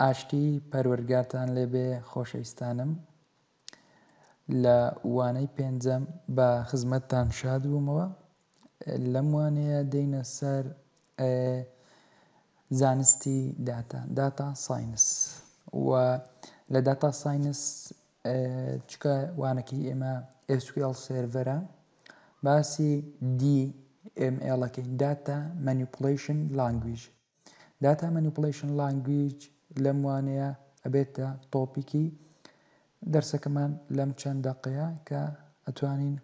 ئاشتی پەروەردگارتان لێبێ خۆشەویستانم لە وانەی پێنجەم بە خزمەتتان شاد بوومەوە لەم وانەیە دێینە سەر زانستی داتا data science و لە data science چکە وانەکەی ئێمە SQL Server ە باسی DML ەکەین Data Manipulation Language Data Manipulation Language لەم وانەیە ئەبێتە topic ی دەرسەکەمان لەم چەند دەقەیە کە ئەتوانین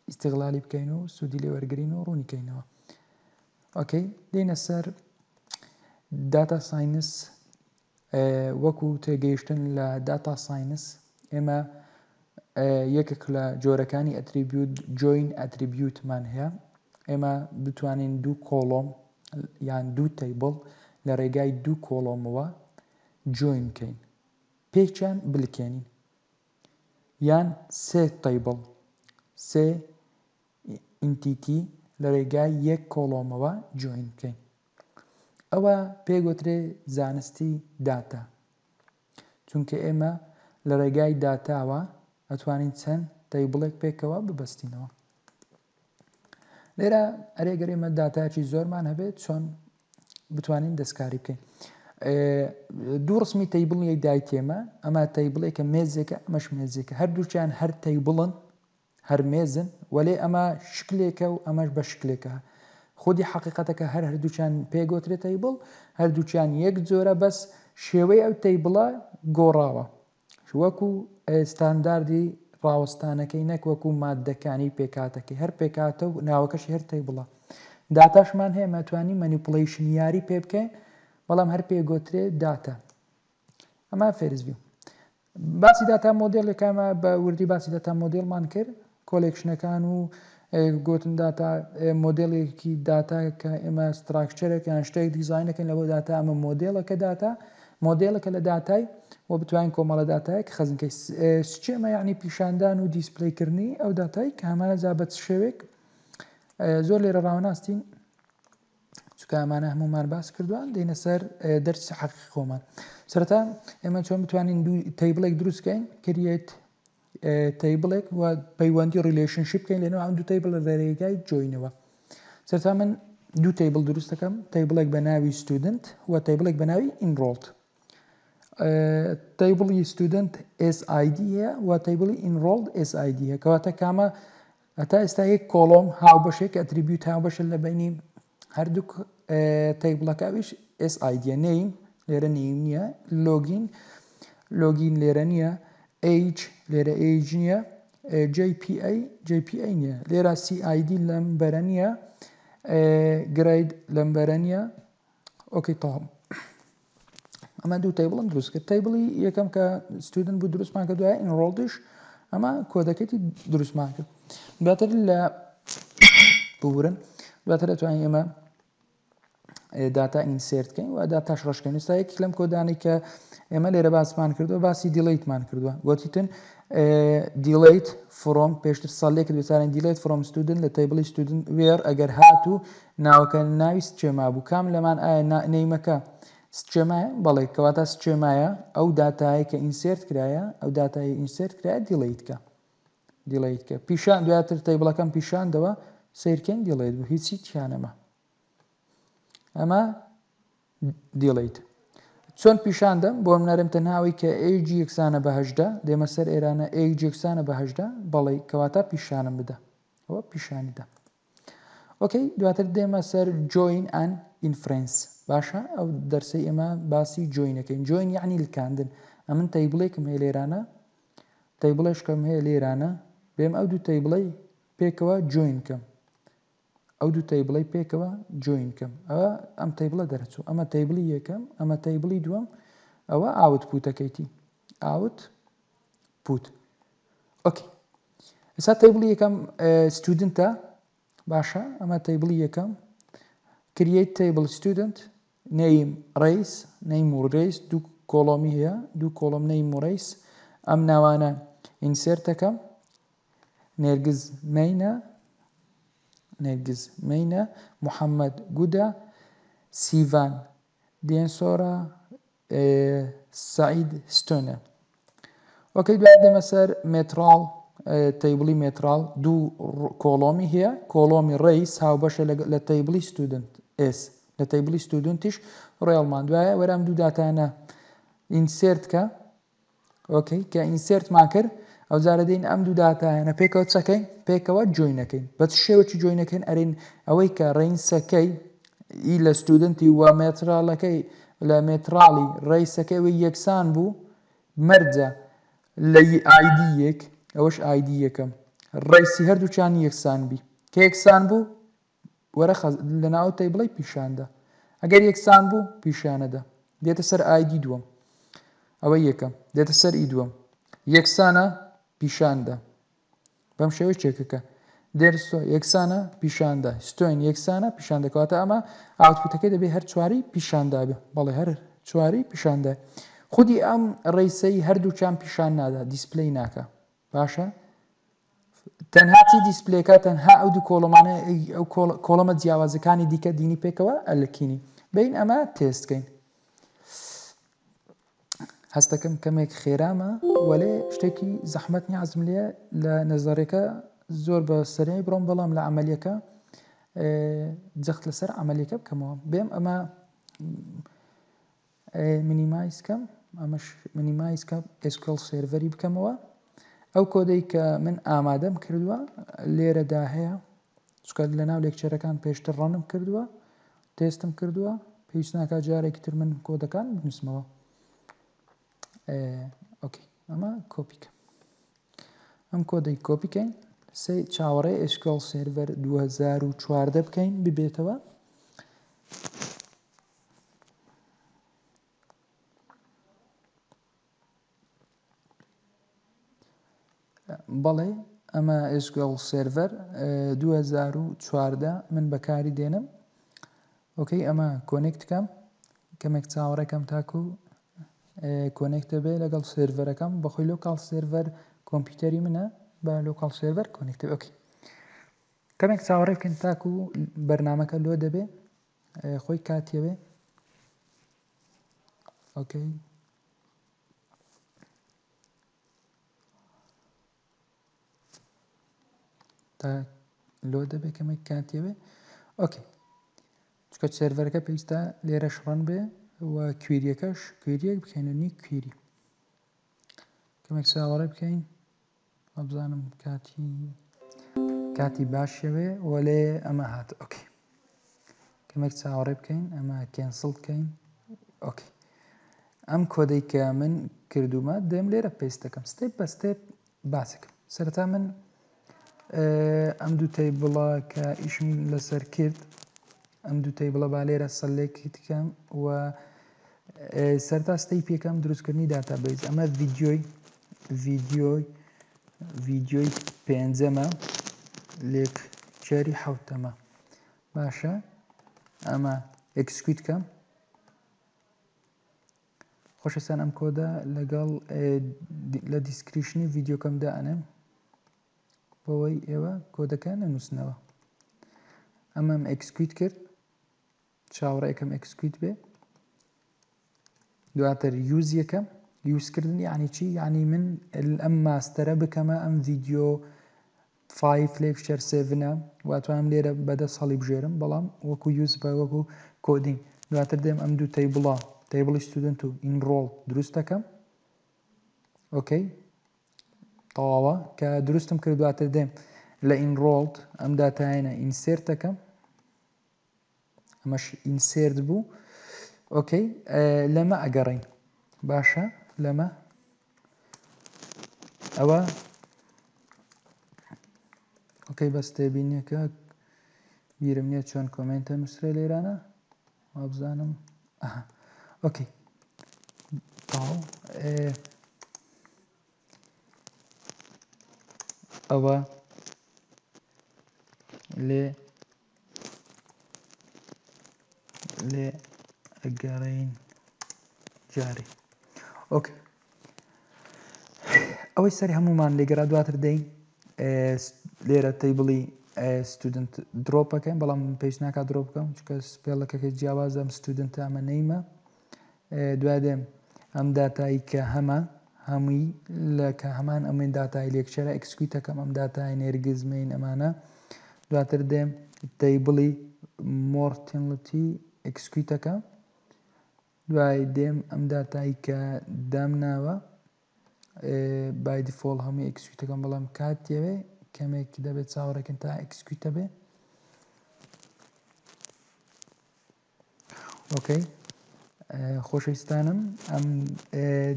ئیستغلالی بکەین و سوودی لێ وەرگین و ڕوونی کەینەوە. Okay دێنە سەر data science وەکو تێگەیشتن لە data science ئێمە یەکێک لە جۆرەکانی attribute join attribute مان هەیە ئێمە بتوانین دوو column یان دوو table لە ڕێگای دوو column ەوە join بکەین پێکیان بلکێنین یان سێ table سێ entity لە ڕێگای یەک column ەوە join بکەین ئەوە پێگوترێ زانستی داتا چونکە ئێمە لە ڕێگای داتاوە ئەتوانین چەند table ێک پێکەوە ببەستینەوە. لێرە ئەرێ گەر ئێمە داتایەکی زۆرمان هەبێت چۆن بتوانین دەستکاری بکەین دوو ڕسمی table ی دایتێمە ئەمە table ێکە مێزێکە ئەمەش مێزێکە هەردووکیان هەر table ن هەر مێزن وەلێ ئەمە شکلێکە و ئەمەش بە شکلێکە خودی حەقیقەتەکە هەر هەردووکیان پێ گۆترێ table هەردووکیان یەک جۆرە بەس شێوەی ئەو table ە گۆڕاوە وەکو ستانداردی ڕاوەستانەکەی نەک وەکو ماددەکانی پێکهاتەکەی هەر پێکهاتە و ناوەکەشی هەر table ە داتاشمان هەیە مەتوانی manipulation یاری پێ بکەین بەڵام هەر پێ گۆترێ داتا ئەمە first view باسی data model ێکامە بە وردی باسی data model مان کرد collection ەکان و گوتن data model ێکی داتا کە ئێمە structure ێک یان شتێک دیزاینەکەن لەوە داتا ئەمە مۆدێلەکە داتا مۆدێلەکە لە داتای و بتوانین کۆمەڵە داتایەک خەزنکەی schema یعنی پیشاندان و display کردنی ئەو داتای کە هەمانە جا بە چ شێوێک زۆر لێرە ڕاوناستین چونکە ئەمانە هەموومان باس کردووە دێنە سەر دەرسی حەقیقی خۆمان سەرەتا ئێمە چۆن بتوانین دوو table ێک دروست بکەین create table ێک و پەیوەندی relationship بکەین لەنێو ئەم دوو table لە ڕێگای join ەوە سەرەتا من دوو table دروست دەکەم table ێک بە ناوی student و table ێک بە ناوی enrolled table ی student SID هەیە و table ی enrolled SID هەیە کەواتە کامە هەتا ئێستا یەک column هاوبەشێک attribute هاوبەشە لە بینی هەردووک table ەکە ئەویش SID name لێرە name نییە login login لێرە نییە age لێرە age نییە GPA GPA نییە لێرە CID لەم بەرە نییە grade لەم بەرە نییە okay تەواو ئەمە دوو table م دروست کرد table ی یەکەم کە student بوو دروستمان کرد دوای enrolled یش ئەمە کۆدەکەی دروستمان کرد دواتر لە ببورن دواتر دەتوانین ئێمە داتا insert کەین و داتاش ڕەشکەین ئێستا یەک لەم کۆدانەی کە ئێمە لێرە باسمان کردووە باسی delete مان کردووە گوتیتن delete from پێشتر select بتوانین delete from student لە table ی student where ئەگەر هاتوو ناوەکە ناوی schema بوو کام لەمان ئایا name ەکە schema یە؟ بەڵێ کەواتە schema یە ئەو داتایە کە insert کرایە ئەو داتای insert کرایە delete کە delete کە پیشان دواتر table ەکەم پیشاندەوە سیرکەین delete بوو هیچی تیانەمە ئەمە delete چۆن پیشان دەم بۆم نەرم تەنها ئەوەی کە ئەیجی یەکسانە بە هەژدە دێمە سەر ئێرانە ئەیج یەکسانە بە هەژدە بەڵێ کەواتە پیشانم بدە ئەوە پیشانی دا okay دواتر دێمە سەر join and inference باشە ئەو دەرسەی ئێمە باسی join ەکەین join یعنی لکاندن ئەمن table ێکم هەیە لێرانە table ێشکەم هەیە لێرانە بێم ئەو دوو table ەی پێکەوە join کەم ئەو دوو table ەی پێکەوە join کەم ئەوە ئەم table ە دەرەچوو ئەمە table ی یەکەم ئەمە table ی دووەم ئەوە output ەکەیتی output okay ئێستا table ی یەکەم student ە باشە ئەمە table ی یەکەم create table student name race name و race دوو column ی هەیە دوو column name و race ئەم ناوانە insert ەکەم نێرگز مەینە نێرگز مەینە محەممەد گودە سیڤان دێنسۆرا. سعید ستۆنە. okay دوای دێمە سەر مێتراڵ table ی مێتراڵ دوو column ی هەیە column ی race هاوبەشە لە table ی student S لە table ی student یش roll مان دوایە وەرام دوو داتانە insert کە okay کە insert مان کرد ئەو جارە دێین ئەم دوو داتایانە پێکەوە چەکەین پێکەوە join ەکەین بە چ شێوەکی join ەکەین ئەرین ئەوەی کە race ەکەی ئی لە student ی و مێتراڵەکەی لە مێتراڵی race ەکەی ئەوەی یەکسان بوو مەرجە لە ID یەک ئەوەش ID یەکەم race ی هەردووکیان یەکسان بی کە یەکسان بوو وەرە لە ناو table ەی پیشاندە ئەگەر یەکسان بوو پیشانەدە دێتە سەر ID دووەم ئەوە یەکەم دێتە سەر ئی دووەم یەکسانە پیشاندە بەم شێوەی چێکەکە دێرسۆ یەکسانە پیشاندا ستۆین یەکسانە پیشان دەکاتە ئەمە output ەکەی دەبێ هەر چواری پیشاندا بێ بەڵێ هەر چواری پیشاندا خودی ئەم race ەی هەردووکیان پیشان نادا display ناکە باشە تەنها چی display کە تەنها ئەو دوو column انە ئەو column ە جیاوازەکانی دیکە دینی پێکەوە ئەلکینی بین ئەمە تێستکەین هەستەکەم کەمێک خێرامە وەلێ شتێکی زەحمەت نیە عەزم لێ لە نەزەرەکە زۆر بە سەرەی بڕۆم بەڵام لە عملیەکە جەخت لەسەر عملیەکە بکەمەوە بێم ئەمە minimize کەم ئەمەش minimize کەم SQL Server ی بکەمەوە ئەو کۆدەی کە من ئامادەم کردووە لێرەدا هەیە چونکە لەناو lecture ەکان پێشتر run م کردووە تێستم کردووە پێویست ناکات جارێکی تر من کۆدەکان بنووسمەوە okay ئەمە کۆپی کەم ئەم کۆدەی کۆپی کەین سێ چاوەڕێ SQL Server 2014 بکەین ببێتەوە بەڵێ ئەمە SQL Server 2014 من بەکاری دێنم okay ئەمە connect کەم کەمێک چاوەڕێکەم تاکو connect دەبێ لەگەڵ server ەکەم بەخۆی local server کۆمپیوتەری منە بە local server connect okay کەمێک چاوەڕێ بکەین تاکو بەرنمەکە load دەبێ خۆی کاتیەوێ okay تا load دەبێ کەمێک کاتیەوێ okay چکە server ەکە پێویستە لێرەش run بێ و query یەکەش query یەک بکەین و new query کەمێک چاوەڕێ بکەین وابزانم کاتی کاتی باشەوێ وەلێ ئەمە هات okay کەمێک چاوەڕێ بکەین ئەمە cancel بکەین okay ئەم کۆدەی کە من کردومە دێم لێرە paste دەکەم step بە step باسەکەم سەرەتا من ئەم دوو table ە کە ئیشم لەسەر کرد ئەم دوو table ە با لێرە select کەم و سەرتا step یەکەم دروستکردنی database ئەمە ڤیدیۆی ڤیدیۆی ڤیدیۆی پێنجەمە lecture ی حوتەمە باشە ئەمە execute کەم خۆشەویستان ئەم کۆدە لەگەڵ لە description ی ڤیدیۆکەم دائەنێم بەوەی ئێوە کۆدەکە نەنووسنەوە ئەمەم execute کرد چاوەڕێکەم execute بێ دواتر use یەکەم use کردن یعنی چی یعنی من ئەم master ە بکەمە ئەم ڤیدیۆ five lecture seven ە واتوانم لێرە بەدەست هەڵی بژێرم بەڵام وەکو use بە وەکو coding دواتر دێم ئەم دوو table ە table ی student و enroll دروست دەکەم okay تەواوە کە دروستم کرد دواتر دێم لە enrolled ئەم داتایەنە insert دەکەم ئەمەش insert بوو okay لەمە ئەگەڕین باشە لەمە ئەوە okay بەس تێبینیەکە بیرم نییە چۆن comment ە نووسرێ لێرانە وابزانم okay تەواو ئەوە لێ لێ ئەگەڕێین جارێ okay ئەوەی سەر هەمومان لێگەرا دواتر دەین لێرە table ی student drop ەکەین بەڵام پێویست ناکات drop بکەم چونکە spell ەکەکە جیاوازە ئەم student ئەمە name ە. دوای دێم ئەم داتایی کە هەمە هەمووی لە کە هەمان ئەمەی داتای lecture ە execute ەکەم ئەم داتای نێرگز main ئەمانە دواتر دێم table ی mortality execute ەکەم دوای دێم ئەم داتای کە دامناوە by default هەمووی execute ەکەم بەڵام کات دەوێ کەمێک دەبێت چاوەڕێکن تا execute ە بێ okay خۆشەویستانم ئەم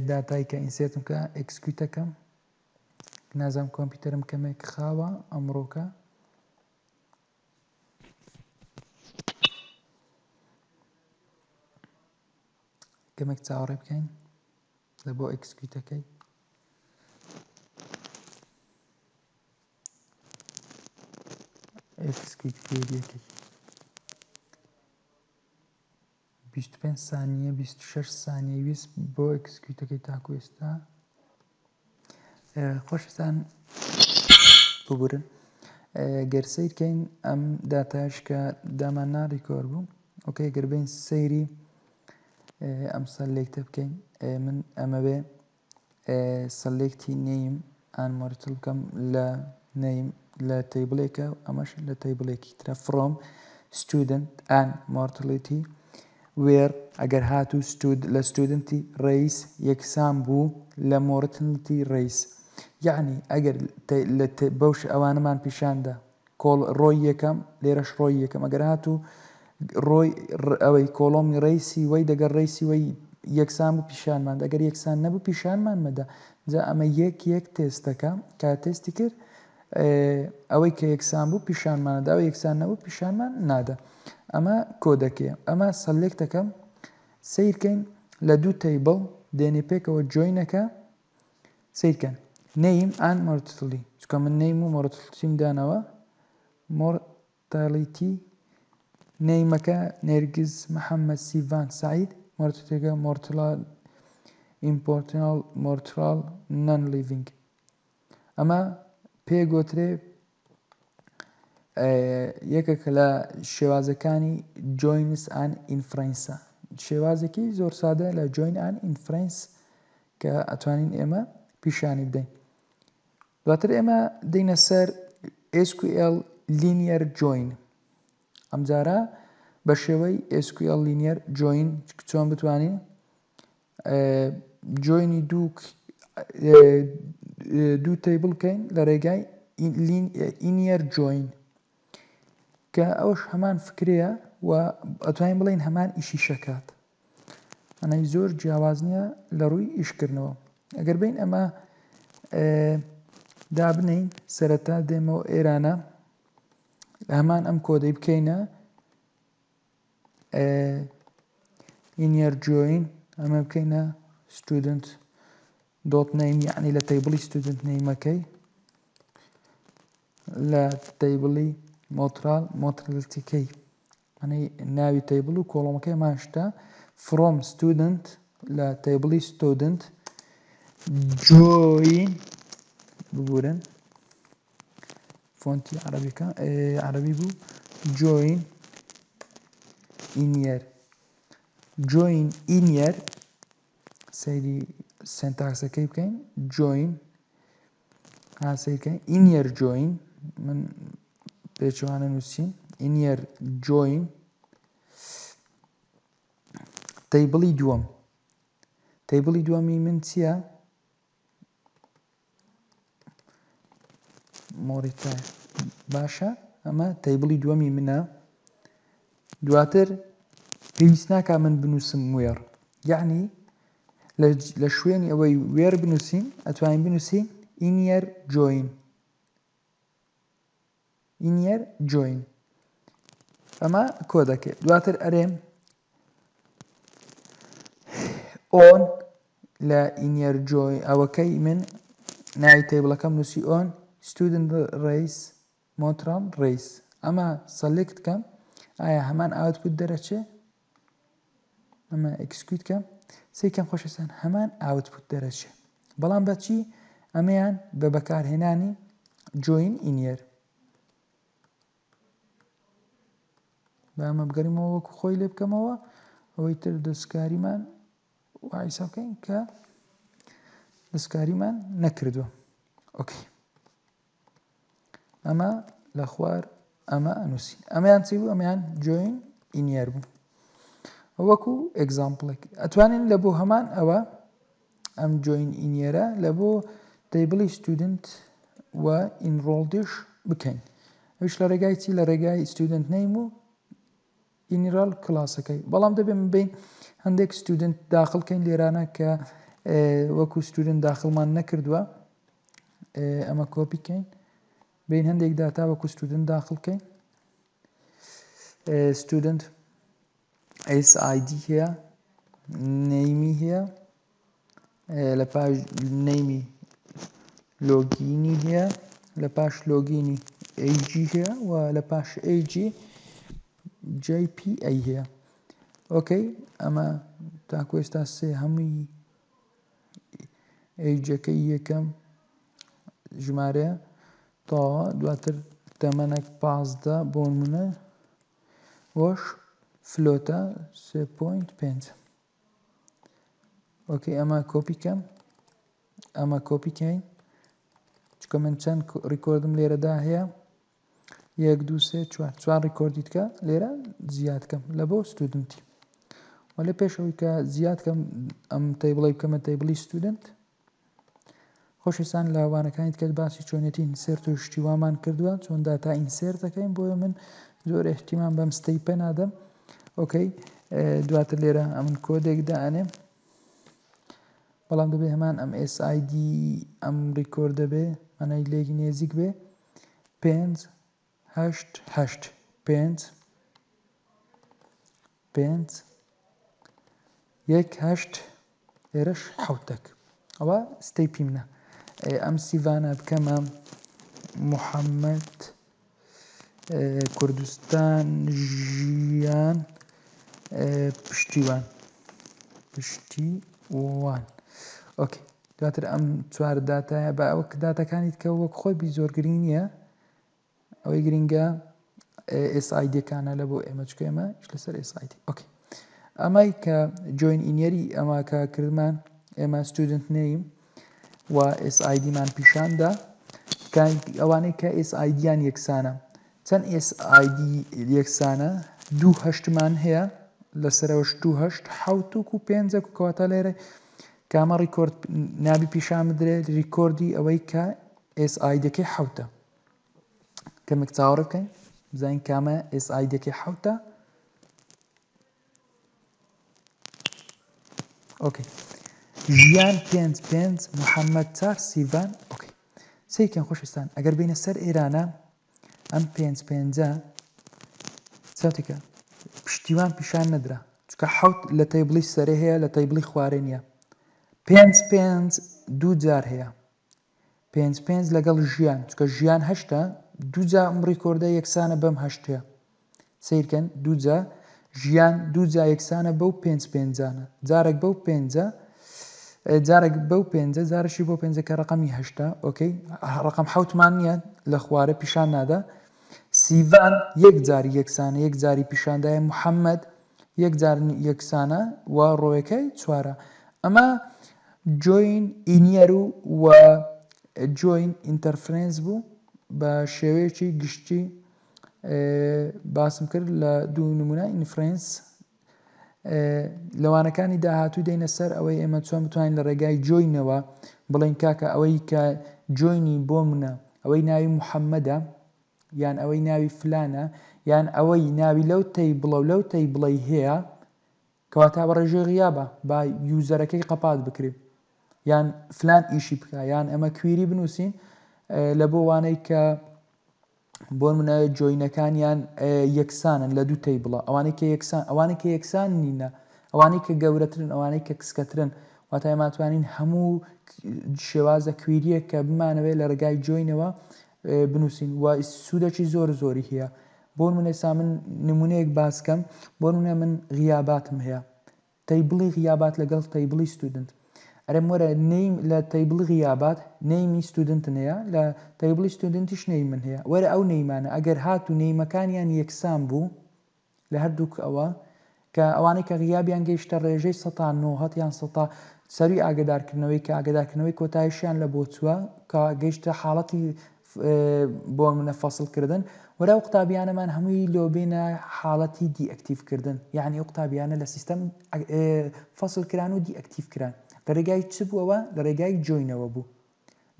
داتای کە insert م کە execute ەکەم نازام کۆمپیوتەرم کەمێک خاوە ئەمڕۆکە کەمێک چاوەڕێ بکەین لە بۆ execute ەکەی execute query ەکەی 25 سانیە 26 سانیە ویست بۆ execute ەکەی تاکو ئێستا خۆشتان ببورن گەر سیرکەین ئەم داتاش کە دامان ناڕیکۆر بوو okay گەر بین سەیری ئەم select ە بکەین من ئەمەوێ select ی name and mortal بکەم لە name لە table ێکە ئەمەش لە table ێکی ترە from student and mortality where ئەگەر هاتوو stud لە student ی race یەکسان بوو لە mortality race یەعنی ئەگەر لە بەوش ئەوانەمان پیشاندا col row ی یەکەم لێرەش row ی یەکەم ئەگەر هاتوو row ی ئەوەی column ی race ی وەی دەگەر race ی وەی یەکسان بوو پیشانمان دەگەر یەکسان نەبوو پیشانمان مەدە جا ئەمە یەک یەک تێستەکە کا تێستی کرد ئەوەی کە یەکسان بوو پیشانمان دا یەکسان نەبوو پیشانمان نادا ئەمە کۆدەکەیە ئەمە select ەکەم سیرکەین لە دوو table دێنێ پێکەوە join ەکە سیرکەن name and mortality چکە من name و mortality م داناوە mortality name ەکە نێرگز محەممەد سیڤان سعید mortality ەکە mortal important mortal non living ئەمە پێ گۆترێ یەکێکە لە شێوازەکانی joins and inference ە شێوازێکی زۆر سادە لە join and inference کە ئەتوانین ئێمە پیشانی بدەین دواتر ئێمە دێینە سەر SQL Linear Join ئەمجارە بە شێوەی SQL Linear Join چۆن بتوانین join ی دوو دوو table بکەین لە ڕێگای inner join کە ئەوش هەمان فکرەیە و ئەتوانین بڵێین هەمان ئیشی شەکات ئەنای زۆر جیاواز نییە لە ڕووی ئیشکردنەوە ئەگەر بین ئەمە دابنین سەرەتا دێمەوە ئێرانە هەمان ئەم کۆدەی بکەینە inner join ئەمە بکەینە student dot name یعنی لە table ی student name ەکەی لە table ی mortal mortality کەی ئەنەی ناوی table و column ەکەی ماشتە from student لە table ی student join ببورن font ی عەرەبیەکە عەرەبی بوو join inner join inner سەیری syntax ەکەی بکەین join ها سەیرکەین inner join من پێچوانە نووسین inner join table ی دووەم table ی دووەمی من چییە؟ mortal باشە ئەمە table ی دووەمی منە دواتر پێویست ناکا من بنووسم where یعنی لە شوێنی ئەوەی where بنووسین ئەتوانین بنووسین inner join inner join ئەمە کۆدەکەی دواتر ئەرێم on لە inner join ئەوەکەی من ناوی table ەکەم نووسی on student race mortal race ئەمە select کەم ئایا هەمان output دەرەچێ ئەمە execute کەم سیکەم خۆشەویستان هەمان output دەرەچێ بەڵام بەچی ئەمەیان بە بەکارهێنانی join inner با ئەمە بگەڕیمەوە وەکو خۆی لێ بکەمەوە ئەوەی تر دەستکاریمان. وا حیساب بکەین کە دەستکاریمان نەکردووە. okay ئەمە لە خوار ئەمە ئەنووسین. ئەمەیان چی بوو؟ ئەمەیان join inner بوو. وەکو example ێک ئەتوانین لە بۆ هەمان ئەوە ئەم join inner ە لە بۆ table ی student و enrolled یش بکەین. ئەویش لە ڕێگای چی؟ لە ڕێگای student name و enroll کلاسەکەی. بەڵام دەبێ من بین هەندێک student داخل کەین لێرانە کە وەکو student داخلمان نەکردووە. ئەمە کۆپی کەین بین هەندێک داتا وەکو student داخل کەین. student SID هەیە، name ی هەیە، لە پاش name ی login ی هەیە، لە پاش login ی age ی هەیە و لە پاش age ی GPA هەیە. okay ئەمە تاکو ئێستا سێ هەمووی age ەکەی یەکەم ژمارەیە تەواوە. دواتر تەمەنەک 15 بۆ نمونە وەش float ە 3.5. okay ئەمە کۆپی کەم، ئەمە کۆپی کەین چونکە من چەند record م لێرەدا هەیە، یەک دوو سێ چوار، چوار record ی تکە لێرە زیاد کەم لە بۆ student ی. وە لە پێشەوەی کە زیاد کەم ئەم table ەی بکەمە table ی student. خۆشەویستان لە وانەکانی تکەت باسی چۆنیەتی insert و شتی وامان کردووە، چۆن داتا insert دەکەین، بۆیە من زۆر احتیمام بەم step ە نادەم. okay دواتر لێرە ئەمن کۆدێک دائەنێم، بەڵام دەبێ هەمان ئەم SID ئەم record دەبێ مانای لێکی نێزیک بێ. پێنج هەشت هەشت پێنج پێنج یەک هەشت لێرەش حوتەک. ئەوە step ی منە. ئەم سیڤانە بکەمە محەممەد کوردستان ژیان پشتیوان پشتیوان. okay دواتر ئەم چوار داتایە بە ئەوە داتاکانی کە وەک خۆی بی زۆر گرنگ نییە، ئەوەی گرنگە SID ەکانە لە بۆ ئێمە، چکە ئێمە لەسەر SID. okay ئەمەی کە join inner ی ئەمە کە کردمان ئێمە student name و SID مان پیشاندا ئەوانەی کە SID یان یەکسانە. چەند SID یەکسانە؟ دوو هەشتمان هەیە لەسەرەوەش دوو هەشت حەوت و پێنجەک و کەواتە لێرە کامە record نابی پیشان بدرێت؟ record ی ئەوەی کە SID ەکەی حەوتە. کەمێک چاوەڕێ بکەین بزانین کامە SID ەکەی حەوتە. okay ژیان پێنج پێنج محەممەد چار سیڤان. okay سەیرکەن خۆشەویستان ئەگەر بینە سەر ئێرانە ئەم پێنج پێنجە چاوتێکە پشتیوان پیشان نەدرا، چونکە حەوت لە table ی سەرێ هەیە لە table ی خوارێ نییە. پێنج پێنج دوو جار هەیە، پێنج پێنج لەگەڵ ژیان، چونکە ژیان هەشتە، دوو جا ئەم record ە یەکسانە بەم هەشتەیە. سەیرکەن دوو جا ژیان دوو جا یەکسانە بەو پێنج پێنجانە، جارێک بەو پێنجە، جارێک بەو پێنجە، جارشی بۆ پێنجە کە ڕقەمی هەشتە. okay ڕقم حەوتمان نییە لە خوارە پیشان نادا. سیڤان یەک جاری یەکسانە، یەک جاری پیشاندایە. محەممەد یەک جار یەکسانە و ڕۆیەکەی چوارە. ئەمە join inner و و join inference بوو بە شێوەیەکی گشتی باسم کرد لە دوو نمونە inference. لەوانەکانی داهاتوو دێنە سەر ئەوەی ئێمە چۆن بتوانین لە ڕێگای join ەوە بڵێین کاکە ئەوەی کە join ی بۆ منە ئەوەی ناوی محەممەدە یان ئەوەی ناوی فلانە یان ئەوەی ناوی لەو table ە و لەو table ەی هەیە کەواتە بە ڕێژەی غیابە با user ەکەی قەپات بکرێ یان فلان ئیشی بکە یان ئەمە query بنووسین لە بۆ وانەی کە بۆ منە join ەکانیان یەکسانن لە دوو table ە، ئەوانەی کە یەکسان ئەوانەی کە یەکسان نینە، ئەوانەی کە گەورەترن، ئەوانەی کە کسکەترن. واتە ئێمە توانین هەموو شێوازە query یەک کە بمانەوێت لە ڕێگای join ەوە بنووسین و سوودەکی زۆر زۆری هەیە. بۆ نمونە ئێستا من نمونەیەک باس کەم، بۆ نمونە من غیاباتم هەیە، table ی غیابات لەگەڵ table ی student. ئەرێم وەرە name لە table ی غیابات name ی student هەیە، لە table ی student یش name من هەیە. وەرە ئەو name انە ئەگەر هات و name ەکانیان یەکسان بوو لە هەردووک ئەوە کە ئەوانەی کە غیابیان گەیشتە ڕێژەی سەتا نۆهەت یان سەتا سەروی ئاگەدارکردنەوەی کە ئاگەدارکردنەوەی کۆتایشیان لە بۆ چووە کە گەیشتە حاڵەتی بۆ منە فەسڵ کردن وەرە ئەو قوتابیانەمان هەمووی لۆ بێنە حاڵەتی deactive کردن یعنی ئەو قوتابیانە لە سیستەم فەسڵ کران و deactive کران لە ڕێگای چ بووەوە لە ڕێگای join ەوە بوو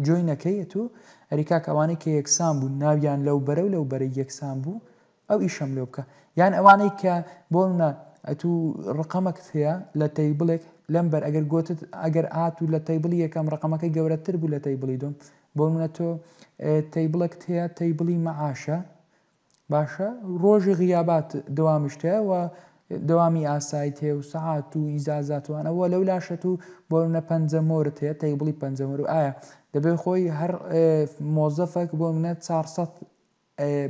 join ەکەی ئەتوو ئەری کاکە ئەوانەی کە یەکسان بوون ناویان لەو بەرە و لەو بەرەی یەکسان بوو ئەو ئیشەم لۆ بکە یان ئەوانەی کە بۆ منە ئەتوو ڕقەمەکت هەیە لە table ێک لەم بەر ئەگەر گۆتت ئەگەر هاتوو لە table ی یەکەم ڕقەمەکەی گەورەتر بوو لە table ی دوم بۆ منە تۆ table ێکت هەیە table ی مەعاشە باشە ڕۆژی غیابات دەوامیشت هەیە و دەوامی ئاسایت هەیە و سەعات و ئیزازات وانە وە لەو لاشەت و بۆ منە پەنجە مۆرت هەیە table ی پەنجە مۆر و ئایا دەبێ خۆی هەر مۆزەفەک بۆ منە 400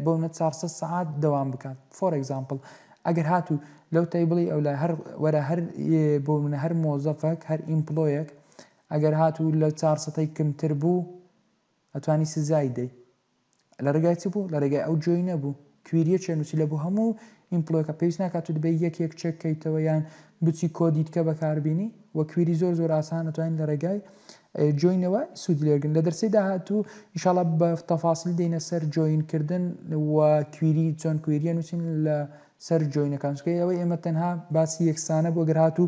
بۆ منە 400 سەعات دەوام بکات for example ئەگەر هاتوو لەو table ی ئەو لای هەر وەرە هەر بۆ منە هەر مۆزەفەک هەر employee ەک ئەگەر هاتوو لە 400 کەمتر بوو ئەتوانی سزای دەی لە ڕێگای چ بوو؟ لە ڕێگای ئەو join ە بوو. query ە چێ نووسی لە بۆ هەموو employee ەکە پێویست ناکات تۆ دەبێ یەک یەک چێک کەیتەوە یان بچی کۆدی دیکە بەکاربینی و query زۆر زۆر ئاسان ئەتوانین لە ڕێگای join ەوە سوودی لێرگن لە دەرسەی داهاتوو ئینشاڵا بە تەفاسیل دێینە سەر join کردن و query چۆن query ە نووسین لە سەر join ەکان چونکە ئەوەی ئێمە تەنها باسی یەکسانە بۆ گەر هاتوو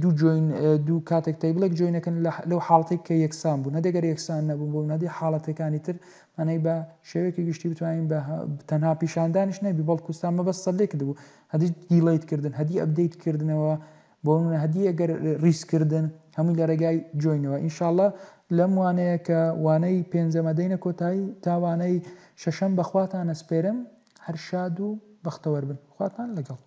دوو join دوو کاتێک table ێک join ەکەن لەو حاڵەتێک کە یەکسان بوون هەندێک گەر یەکسان نەبوون بۆ نادی حاڵەتەکانی تر مانای بە شێوەیەکی گشتی بتوانین بە تەنها پیشاندانیش نەبی بەڵکو ستا مەبەست select بوو هەدی delete کردن هەدی update کردنەوە بۆ منە هەدی ئەگەر ریس کردن هەمووی لە ڕێگای join ەوە ئینشاءاللە لەم وانەیە کە وانەی پێنجەمە دەینە کۆتایی تا وانەی شەشەم بەخواتان ئەسپێرم هەر شاد و بەختەوەر بن خواتان لەگەڵ.